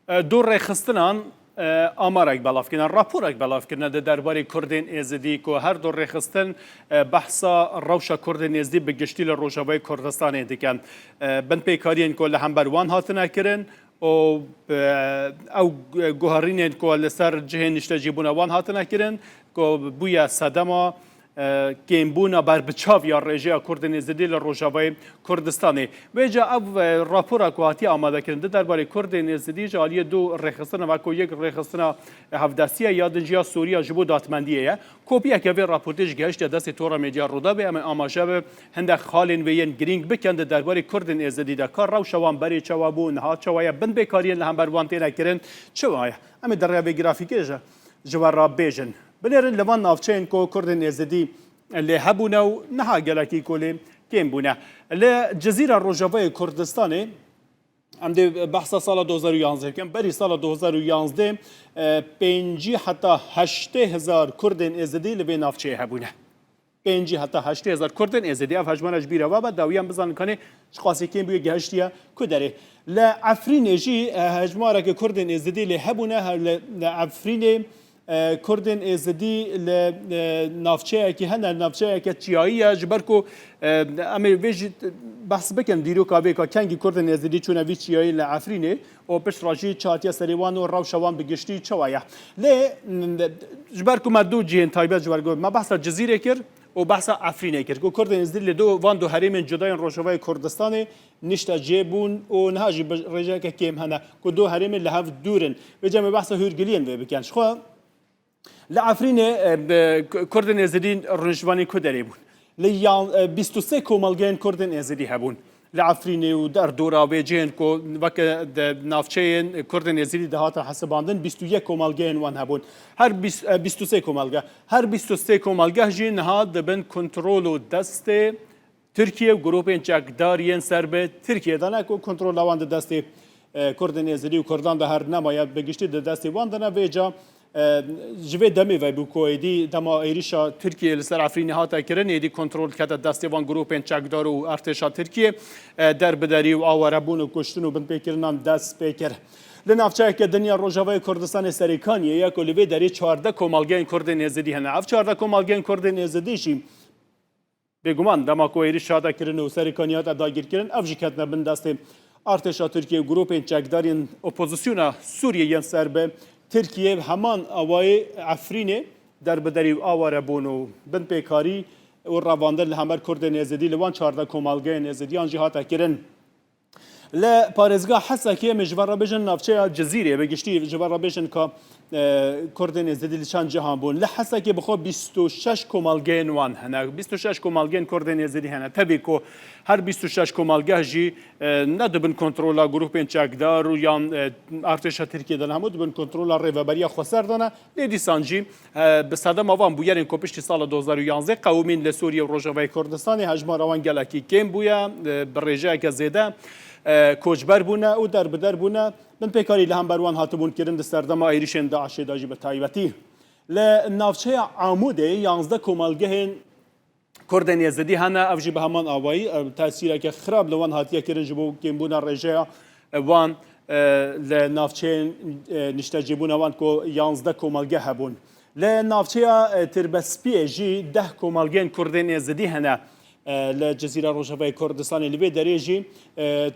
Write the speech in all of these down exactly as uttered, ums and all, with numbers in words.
E, du rêxistinan, e, amarek belav kirine, raporek belav kirine di derbarê Kurdên Êzidî ku her du rêxistin, e, behsa rewşa Kurdên Êzidî bi giştî li Rojavayê Kurdistanê dikin. E, binpêkariyên ku li hember wan hatine kirin û, e, ew guherînên ku li ser cihên niştecîbûna wan hatine kirin ku bûye sedema e, kêmbûna berbiçav ya rêjeya Kurdên Êzidî li Rojavayê Kurdistanê. Vêca ev, e, rapora ku hatiye amadekirin di derbarê Kurdên Êzidî ji aliyê du rêxistina ve ku yek rêxistina hevdestî ye ya din jî ya Sûriya ji bo datmendiyê ye. Kopiyeke vê raportê jî gehiştiye destê Tora Medya Rûdawê, em ê amaje bi hindek xalên vê yên girîng bikin di derbarê Kurdên Êzidî de. Ka rewşa wan berê çawa bû, niha çawa ye, binpêkariyên li hember wan têne kirin çawa ye? Em ê di rêya vê grafîkê ji, ji we re bêjin. Binêrin li van navçeyên ku Kurdên Êzidî lê hebûne û niha gelekî ku lê kêm bûne. Li Cizîra Rojavayê Kurdistanê, em dê behsa sala du hezar û yanzdeh bikin, berî sala du hezar û yanzdeh, e, pêncî heta heştê hezar Kurdên Êzidî li vê navçeyê hebûne. Pêncî heta heştê hezar Kurdên Êzidî, ev hejmara ji bîra we be, dawiyan bizanin kanê çiqasî kêm bûye gehiştiye ku derê. Li Efrînê jî, e, hejmareke Kurdên Êzidî lê hebûne, he, li, li Efrînê, e, Kurdên Êzidî li, e, navçeyekî hene, navçeyeke çiyayî ye, ji ber ku, e, em ê vê jî behs bikin dîroka vê ka kengî Kurdên Êzidî çûne vî çiyayî li Efrînê û pişt re jî çi hatiye serê wan û rewşa wan bi giştî çawa ye. Lê, m, ji ber ku me du cihên taybet ji we re got, me behsa Cizîrê kir û behsa Efrînê kir. Ku Kurdên Êzidî li du, van du herêmên cuda yên Rojavayê Kurdistanê niştecê bûn û niha jî bi rêjeyeke kêm hene ku du herêmên li hev dûr in. Vêca em ê behsa hûrgiliyên vê bikin. Ji xwe li Efrînê, e, bi K-, Kurdên Êzidî rûniştvanî ku derê bûn. Li yan, e, bîst û sê komelgehên Kurdên Êzidî hebûn. Li Efrînê û derdora vê cihên ku weke di navçeyên Kurdên Êzidî dihatin hesibandin, bîst û yek komelgehên wan hebûn. Her bîst, e, bîst û sê komelge. Her bîst û sê komelgeh jî niha dibin kontrol û destê Tirkiye û grûpên çekdar yên ser bi Tirkiye de ne ku kontrola wan di destê, e, Kurdên Êzidî û Kurdan de her nemaye, bi giştî di destê wan de ne. Vêca, e, ji vê demê ve bû ku êdî dema êrîşa Tirkiye li ser Efrînê hate kirin, êdî kontrol kete destê van grûpên çekdar û artêşa Tirkiye, e, derbiderî û awarebûn û kuştin û binpêkirinan dest pê kir. Li navçeyeke din ya Rojavayê Kurdistanê Serêkaniyê ye ku li vê derê çardeh komelgehên Kurdên Êzidî hene. Ev çardeh komelgehên Kurdên Êzidî jî Bêguman, dema ku êrîş hate kirin û Serêkaniyê hate dagîrkirin, ev jî ketine bin destê artêşa Tirkiye û grûpên çekdarên opozisyona Sûriyê yên ser bi Tirkiye, heman awayê Efrînê derbiderî û awarebûn û binpêkarî û revandin li hember Kurdên Êzidî li wan çardeh komelgehên Êzidiyan jî hate kirin. Li parêzgeha Hesekê, em ê ji ve re bêjin, navçeya Cizîrê, bi giştî ji ve re bêjin ka, e, Kurdên Êzidî li çend cihan bûn. Li Hesekê bi xwe bîst û şeş komelgehên wan hene. Bîst û şeş komelgehên Kurdên Êzidî hene. Tevî ku her bîst û şeş komelgeh jî, e, ne dibin kontrola grûpên çekdar û yan, e, artêşa Tirkiyê de ne, hemû dibin kontrola Rêveberiya Xweser de ne. Lê dîsan jî, e, bi sedema van bûyerên ku piştî sala du hezar û yanzdeh qewimîn li Sûriye û Rojavayê Kurdistanê, hejmara wan gelekî kêm bûye, e, bi rêjeyeke zêde, e, koçber bûne û derbider bûne. Binpêkarî li hember wan hatibûn kirin di serdema êrîşên DAIŞê de jî bi taybetî. Li navçeya Amûdê yanzdeh komelgehên Kurdên Êzidî hene, ev jî bi heman awayî, ev tesîreke xirab li wan hatiye kirin ji bo kêmbûna rêjeya, e, wan, e, li navçeyên, e, niştecîbûna wan ku yanzdeh komelge hebûn. Li navçeya, e, Tirbespiyê jî deh komelgên Kurdên Êzidî hene, e, li Cizîra Rojavayê Kurdistanê. Li vê derê jî, e,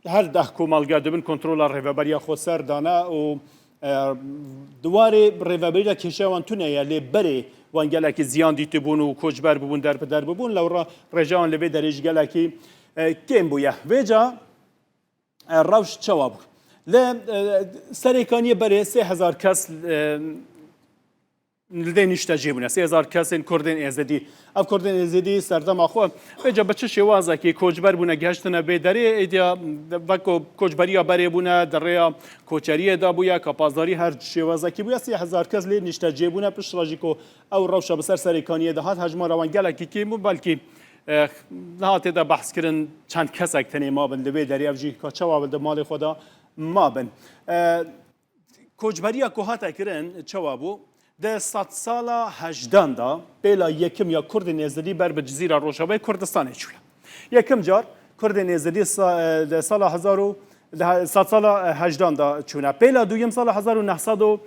her deh komelge di bin kontrola Rêveberiya Xweser de ne û, e, di warê rêveberî de kêşeya wan tune ye, lê berê wan gelekî ziyan dîtibûn û koçber bibûn, derbider bibûn, lewra rêjeya wan li vê derê jî gelekî, e, kêm bûye. Vêca, e, rewş çawa bû? Li, e, Serêkaniyê berê sê hezar kes, e, li dê niştecê bûne, sê hezar kesên Kurdên Êzidî. Ev Kurdên Êzidî serdema xwe vêca bi çi şêwazekî koçber bûne, gihiştine vê derê, êdiya weko koçberiya berê bûne, di rêya koçeriyê de bûye, kapazdarî her şêwazekî bûye, sê hezar kes lê niştecê bûne, piştre jî ku ew rewşa bi ser Serêkaniyê de hat, hejmara wan gelekî kêm bû, belkî, eh, niha tê de behs kirin çend kesek tenê mabin li vê derê, ev jî ka çawa bin di malê xwe de mabin. Eh, Koçberiya ku hate kirin çawa bû? Di sedsala hejdan de pêla yekim ya Kurdên Êzidî ber bi Cizîra Rojavayê Kurdistanê çûye. Yekim car Kurdên Êzidî sa-, di sala hezar û Di he-, sedsala hejdan de çûne. Pêla duyem sala hezar û neh sed û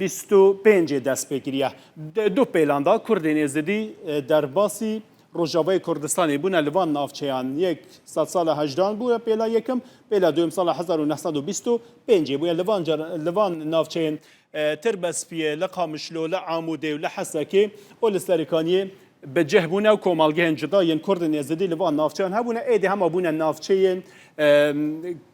bîst û pêncê dest pê kiriye. Di du pêlan de Kurdên Êzidî, e, derbasî Rojavayê Kurdistanê bûne li van navçeyan. Yek sedsala hejdan bûye pêla yekim, pêla duyem sala hezar û neh sed û bîst û pêncê bûye li van car-, li van navçeyên, e, Tirbespiyê, li Qamişlo, li Amûdê û li Hesekê û li Serêkaniyê bi cih bûne û komelgehên cuda yên Kurdên Êzidî li van navçeyan hebûne. Êdî hema bûne navçeyên, e,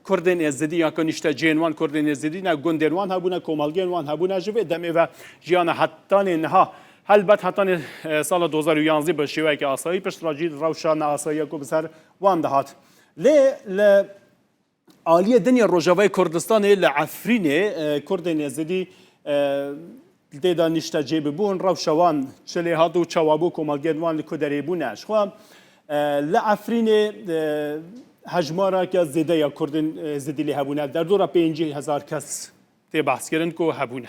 Kurdên Êzidî, ya ku niştecihên wan Kurdên Êzidî ne, gundên wan hebûne, komelgehên wan hebûne. Ji vê demê ve jiyana hetanê niha, helbet hetanê, e, sala du hazar û yanzdeh bi şêweyeke asayî, pişt re jî rewşa neasayiya ku bi ser wan dihat. Lê li aliyê din ya Rojavayê Kurdistanê li Efrînê, e, Kurdên Êzidî, e, li tê de niştecih bûn, rewşa wan çi lê hat û çawa bû, komelgehên wan li ku derê bûne. Ji xwe, e, li Efrînê, e, hejmareke zêde ya Kurdên, e, Êzidî lê hebûne. Derdora pêncî hezar kes tê behskirin ku hebûne.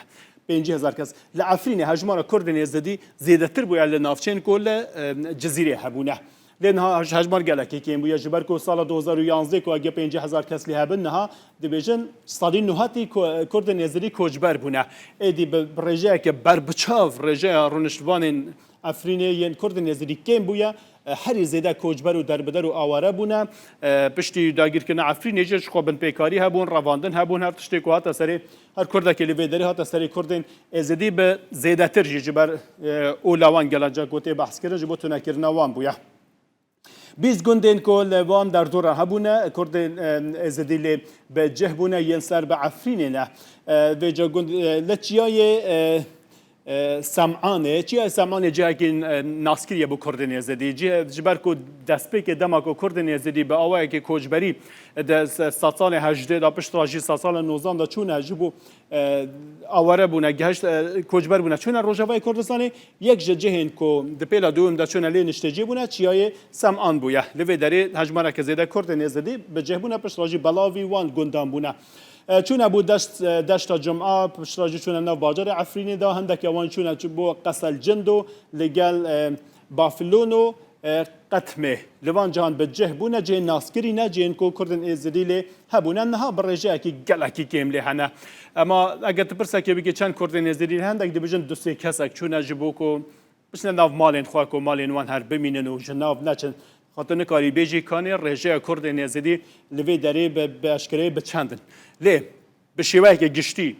Pêncî hezar kes. Li Efrînê hejmara Kurdên Êzidî zêdetir bûye li navçeyên ku li, e, Cizîrê hebûne. Lê niha hej-, hejmar gelekî kêm bûye. Ji ber ku sala du hazar û yanzdeh ku eger pêncî hezar kes lê hebin, niha dibêjin sedî newid ku-, Kurdên Êzidî koçber bûne. Êdî bi, bi rêjeyeke berbiçav rêjeya rûniştvanên Efrînê yên Kurdên Êzidî kêm bûye. E, herî zêde koçber û derbider û aware bûne. E, piştî dagirkirina Efrînê jî ji xwe binpêkarî hebûn, revandin hebûn, her tiştê ku hate serê her Kurdekê li vê derê hate serê Kurdên Êzidî bi zêdetir jî ji ber, e, ola wan gelenca ku tê behs kirin ji bo tunekirina wan bûye. Bîst gundên ku li van derdora hebûne, Kurdên, e, Êzidî lê bi cih bûne yên ser bi Efrînê ne. E, vêca gund, e, li çiyayê, e, e, Sem'anê, çiyayê Sem'anê cihekî, e, naskirî ye bo Kurdên Êzidî. Cih, ji ber ku destpêkê dema ku Kurdên Êzidî bi awayekî koçberî di se-, sedsalê hejdê de, piştre jî sedsalê nozdan de çûne ji bo, e, aware bûne, gihişt, e, koçber bûne, çûne Rojavayê Kurdistanê. Yek ji cihên ku di pêla duyem de çûne lê niştecî bûne, çiyayê Sem'an bûye. Li vê derê hejmareke zêde Kurdên Êzidî bi cih bûne, piştre jî belavî wan gundan bûne. E, çûne bû deşt, e, deşta Cuma, piştre jî çûne nav bajarê Efrînê de, hindeke wan çûne çi bo Qesel Cindo li gel, e, Bafilon û, e, Qetmê. Li van cihan bi cih bûne, cihên naskirî ne, cihên ku Kurdên Êzidî lê hebûne, niha bi rêjeyekî gelekî kêm lê hene. Ema eger tu pirsekê bikî çend Kurdên Êzidî lê, hindek dibêjin du sê kesek çûne ji bo ku biçine nav malên xwe ku malên wan her bimînin û ji nav neçin. Xwe tu nikarî bêjî kanê rêjeya Kurdên Êzidî li vê derê bi, bi eşkereyê bi çend in. Lê bi şêweyeke giştî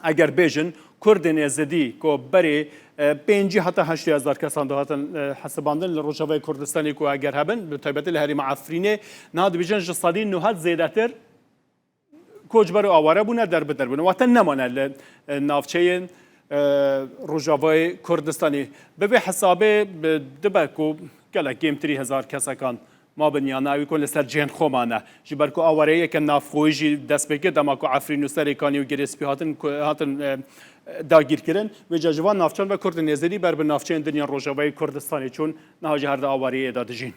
eger bêjin, Kurdên Êzidî ku berê, e, pêncî heta heştê hezar kesan dihatin, e, hesibandin li Rojavayê Kurdistanê ku eger hebin, bi taybetî li herêma Efrînê, niha dibêjin ji sedî newid zêdetir koçber û aware bûne, derbider bûne. Wate nemane li, e, navçeyên, e, Rojavayê Kurdistanê. Bi vê hesabê, bi, dibe ku gelek kêmtirî hezar kesekan mabin, yana ew ku li ser cihên xwe mane. Ji ber ku awareyeke navxweyî jî dest pê kir, dema ku Efrîn û Serêkanî û Girê Spî hatin ku, hatin, e, dagîrkirin. Vêca ji van navçeyan ve Kurdên Êzidî ber bi navçeyên din yên Rojavayê Kurdistanê çûn, niha jî her di awareyê de dijîn.